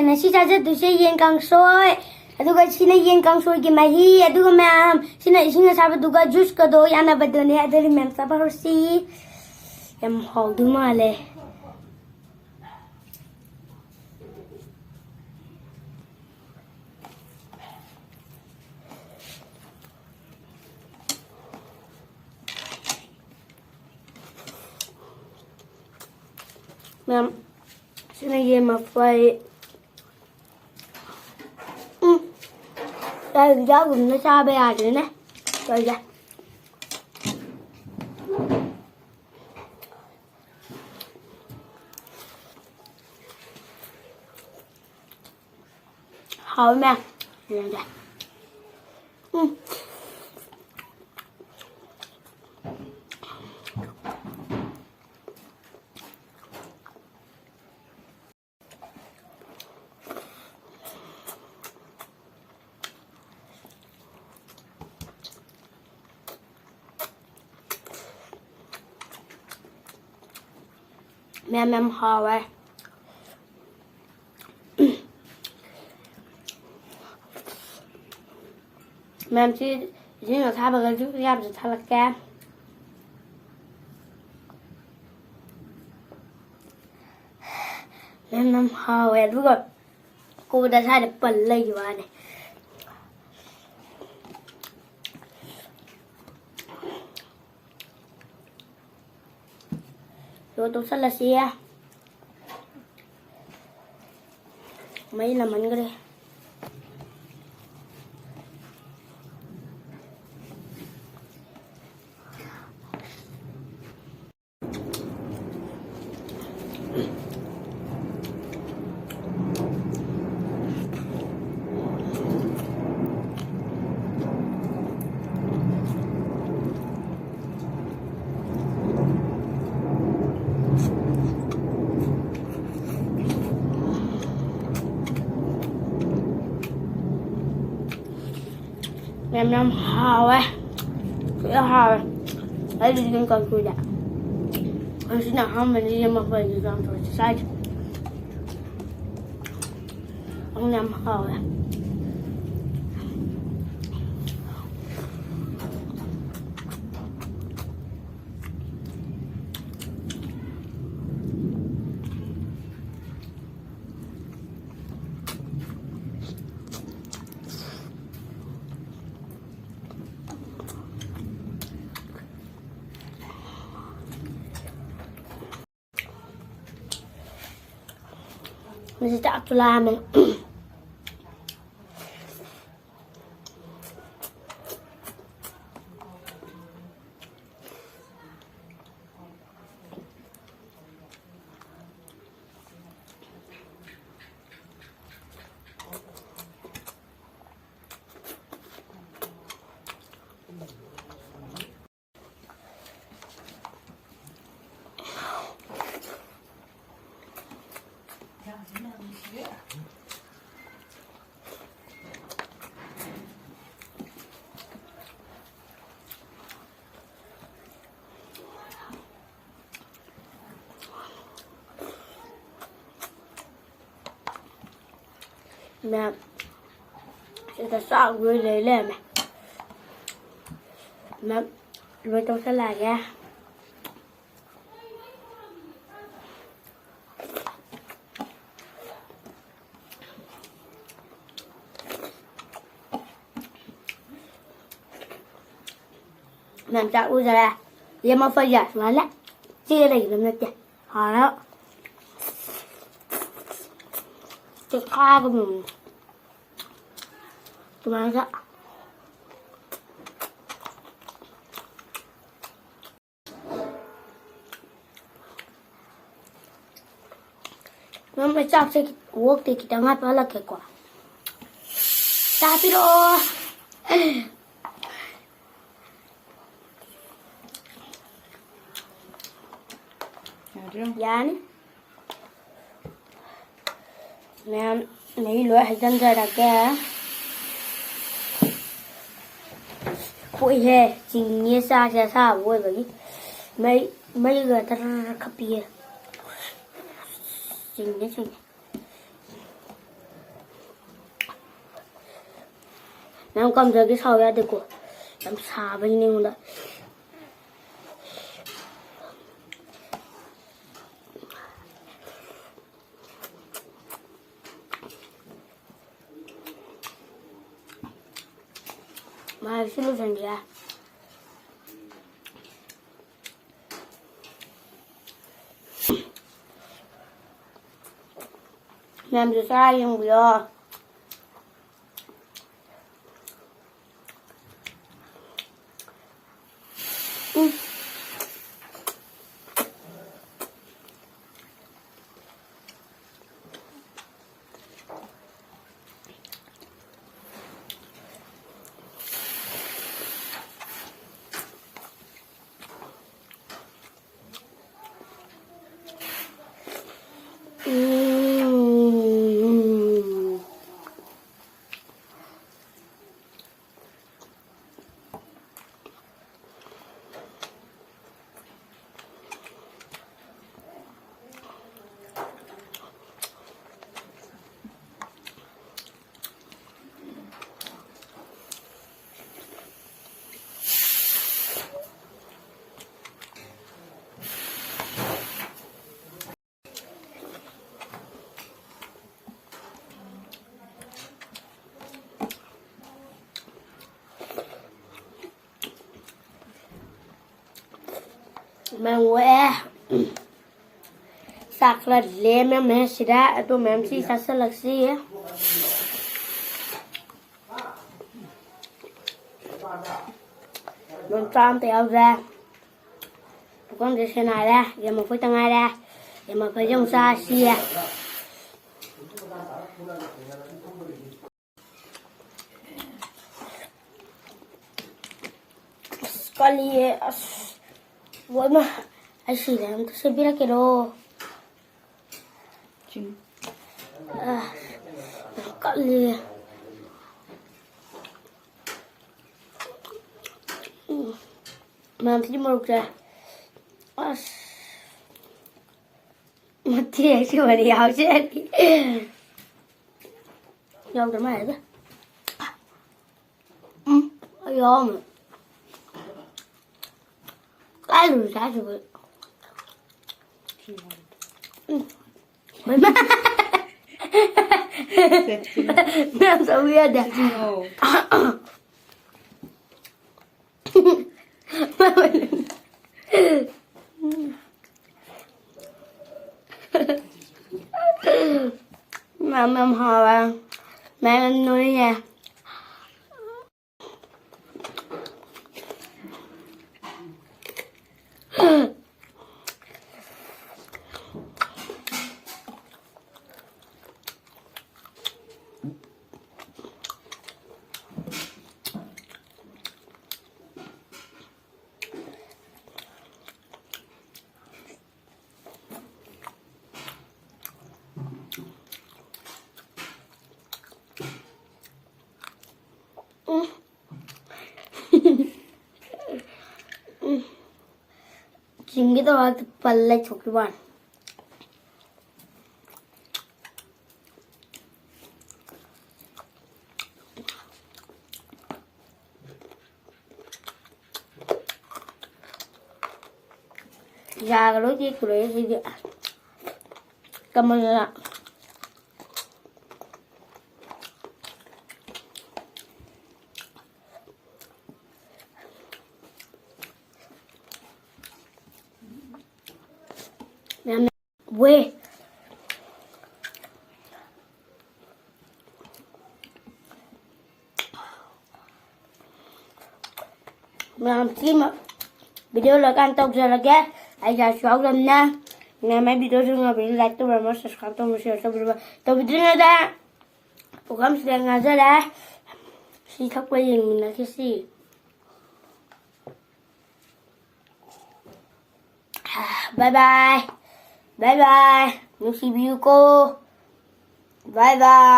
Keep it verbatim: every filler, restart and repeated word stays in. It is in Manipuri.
ꯉꯁꯤ ꯆꯥꯖꯗꯣꯏꯁꯦ ꯌꯦꯟ ꯀꯥꯡꯁꯣꯏ, ꯑꯗꯨꯒ ꯁꯤꯅ ꯌꯦꯟ ꯀꯥꯡꯁꯣꯏꯒꯤ ꯃꯍꯤ, ꯑꯗꯨꯒ ꯃꯌꯥꯝ ꯁꯤꯅ ꯏꯁꯤꯡ ꯑꯁꯥꯕꯗꯨꯒ ꯖꯨꯁꯀꯗꯣ ꯌꯥꯅꯕꯗꯨꯅꯦ꯫ ꯑꯗꯨꯗꯤ ꯃꯌꯥꯝ ꯆꯥꯕ ꯍꯧꯔꯁꯤ꯫ ꯌꯥꯝ ꯍꯥꯎꯗꯧ ꯃꯥꯜꯂꯦ꯫ ꯃꯌꯥꯝ, ꯁꯤꯅ ꯌꯦꯟ ꯃꯐꯩ꯫ ꯎꯝ, ꯆꯥꯛ ꯌꯦꯟꯖꯥꯡꯒꯨꯝꯅ ꯆꯥꯕ ꯌꯥꯗ꯭ꯔꯦꯅꯦ ꯇꯧꯔꯤꯁꯦ꯫ ꯍꯥꯎꯋꯤ ꯃꯌꯥꯝ꯫ ꯌꯦꯡꯒꯦ꯫ ꯎꯝ꯫ ꯃꯌꯥꯝ ꯌꯥꯝ ꯍꯥꯎꯋꯦ꯫ ꯃꯌꯥꯝꯁꯤ ꯏꯁꯤꯡ ꯑꯁꯥꯕꯒꯁꯨ ꯌꯥꯝꯁꯨ ꯊꯛꯂꯛꯀꯦ꯫ ꯃꯌꯥꯝ ꯌꯥꯝ ꯍꯥꯎꯋꯦ꯫ ꯑꯗꯨꯒ ꯀꯣꯗ ꯁ꯭ꯋꯥꯏꯗ ꯄꯜ ꯂꯩꯈꯤꯕ ꯋꯥꯅꯤ꯫ ꯂꯣ ꯇꯧꯁꯜꯂꯁꯤ꯫ ꯃꯩ ꯂꯥꯝꯃꯟꯈ꯭ꯔꯦ꯫ ꯌꯥꯝ ꯌꯥꯝ ꯍꯥꯎꯋꯦ꯫ ꯂꯣꯏ ꯍꯥꯎꯋꯦ꯫ ꯑꯩꯗꯤ ꯌꯦꯟ ꯀꯥꯡꯁꯣꯏꯗ꯫ ꯑꯁꯤꯅ ꯑꯍꯥꯟꯕꯅꯤ ꯌꯦꯟ ꯃꯐꯩꯒꯤ ꯀꯥꯡꯁꯣꯏ ꯆꯥꯏꯁꯦ꯫ ꯌꯥꯝ ꯍꯥꯎꯋꯦ꯫ ꯍꯧꯖꯤꯛ ꯆꯥꯛꯁꯨ ꯂꯥꯝꯃꯦ꯫ ꯃꯌꯥꯝ, ꯁꯤꯗ ꯆꯥꯛ ꯂꯣꯏ ꯂꯩ ꯂꯩꯔꯝꯃꯦ꯫ ꯃꯌꯥꯝ, ꯂꯣꯏ ꯇꯧꯁꯜꯂꯛꯑꯒꯦ꯫ ꯃꯌꯥꯝ ꯆꯥꯛ ꯂꯣꯏꯖꯔꯦ꯫ ꯌꯦꯟ ꯃꯐꯩꯁꯦ ꯁꯨꯃꯥꯏꯅ ꯆꯦ ꯂꯩꯒꯗꯕ ꯅꯠꯇꯦ꯫ ꯍꯥꯟꯅ ꯆꯦꯈꯥꯏꯒꯗꯕꯅꯤ꯫ ꯁꯨꯃꯥꯏꯅ꯫ ꯃꯝꯃ ꯆꯥꯛꯁꯦ ꯑꯣꯛꯇꯦ, ꯈꯤꯇꯪ ꯍꯥꯞꯄ ꯍꯜꯂꯛꯀꯦꯀꯣ꯫ ꯆꯥ ꯄꯤꯔꯛꯑꯣ꯫ ꯌꯥꯗ꯭ꯔꯦ꯫ ꯌꯥꯅꯤ꯫ ꯃꯌꯥꯝ ꯃꯍꯤ ꯂꯣꯏ ꯍꯩꯖꯤꯟꯖꯔꯒꯦ꯫ ꯄꯣꯛꯏꯍꯦ, ꯆꯤꯡꯉꯦ ꯆꯥꯛꯁꯦ ꯑꯁꯥꯕ ꯑꯣꯏꯕꯒꯤ꯫ ꯃꯩ, ꯃꯩꯒ ꯇꯔꯔ ꯈꯞꯄꯤꯌꯦ꯫ ꯆꯤꯡꯉꯦ, ꯆꯤꯡꯉꯦ꯫ ꯃꯌꯥꯝ ꯀꯝꯖꯒꯦ, ꯁꯥꯎ ꯌꯥꯗꯦꯀꯣ꯫ ꯌꯥꯝ ꯁꯥꯕꯩꯅꯦ ꯑꯩꯉꯣꯟꯗ꯫ ꯃꯥꯏꯁꯨ ꯂꯣꯏꯁꯟꯒꯦ꯫ ꯃꯌꯥꯝꯁꯨ ꯆꯥꯔ ꯌꯦꯡꯕꯤꯌꯣ꯫ ꯎꯝ꯫ ꯎꯝ꯫ ꯃꯌꯥꯝ ꯑꯣꯛꯑꯦ꯫ ꯆꯥꯛ ꯈꯔ ꯂꯦꯝꯃꯝꯃꯦ ꯁꯤꯗ, ꯑꯗꯨ ꯃꯌꯥꯝꯁꯤ ꯆꯥꯁꯤꯜꯂꯛꯁꯤ꯫ ꯂꯣꯟꯆꯥ ꯑꯝꯇ ꯌꯥꯎꯗ꯭ꯔꯦ꯫ ꯄꯨꯈꯝꯁꯦ ꯁꯦꯟꯅꯔꯦ꯫ ꯌꯦꯟ ꯃꯐꯩꯇ ꯉꯥꯏꯔꯦ꯫ ꯌꯦꯟ ꯃꯐꯩꯁꯦ ꯑꯃꯨꯛ ꯆꯥꯁꯤ꯫ ꯑꯁ, ꯀꯜꯂꯤꯌꯦ꯫ ꯑꯁ, ꯂꯣꯏꯃꯛ ꯑꯩ ꯁꯤꯔꯦ꯫ ꯑꯝꯇ ꯁꯦꯝꯕꯤꯔꯛꯀꯦꯔꯣ? ꯑ, ꯌꯥꯝ ꯀꯜꯂꯤꯌꯦ꯫ ꯎꯝ, ꯃꯌꯥꯝꯁꯤꯗꯤ ꯃꯣꯔꯣꯛꯁꯦ꯫ ꯑꯁ, ꯃꯇꯦꯛꯁꯤ ꯑꯣꯏꯅ ꯌꯥꯎꯖꯔꯤ꯫ ꯌꯥꯎꯗ꯭ꯔ ꯃꯥꯜꯂꯦꯗ꯫ ꯌꯥꯎꯔꯝꯃꯦ꯫ ꯀꯥꯏꯗꯅꯣ ꯆꯥꯈꯤꯕ? ꯎꯝ꯫ ꯃꯌꯥꯝ ꯆꯥꯕ ꯌꯥꯗꯦ꯫ ꯃꯌꯥꯝ ꯌꯥꯝ ꯍꯥꯎꯋꯦ꯫ ꯃꯌꯥꯝ ꯌꯥꯝ ꯅꯣꯏꯌꯦ꯫ ꯎꯝ꯫ ꯎꯝ꯫ ꯆꯤꯡꯒꯦ ꯇꯧꯔ ꯄꯜ ꯂꯩꯊꯣꯛꯈꯤꯕ ꯋꯥꯅꯤ꯫ ꯌꯥꯒ ꯂꯣꯏ ꯇꯦꯛꯇꯣꯔꯦ ꯁꯤꯗꯤ꯫ ꯀꯃꯟꯅ꯫ ꯃꯌꯥꯝ ꯋꯦ꯫ ꯃꯌꯥꯝ ꯁꯤ video ꯂꯣꯏꯀꯥꯟ ꯇꯧꯖꯔꯒꯦ꯫ ꯑꯩ ꯌꯥꯁꯨ ꯌꯥꯎꯗꯕꯅ꯫ ꯃꯌꯥꯝ ꯑꯩ video ꯁꯨ ꯉꯝꯕꯤꯔꯗꯤ like ꯇꯧꯕꯤꯔꯝꯃꯣ, subscribe ꯇꯧꯕꯤꯔꯝꯃꯣ, share ꯇꯧꯕꯤꯔꯝꯃꯣ꯫ ꯇꯧꯕꯤꯗ꯭ꯔꯤꯉꯩꯗ ꯄꯨꯈꯝꯁꯤꯗ ꯉꯥꯖꯔꯦ꯫ ꯁꯤ ꯊꯛꯄ ꯌꯦꯡꯃꯤꯟꯅꯈꯤꯁꯤ꯫ Bye bye. Bye bye. ꯅꯨꯡꯁꯤꯕꯤꯌꯨꯀꯣ꯫ Bye bye.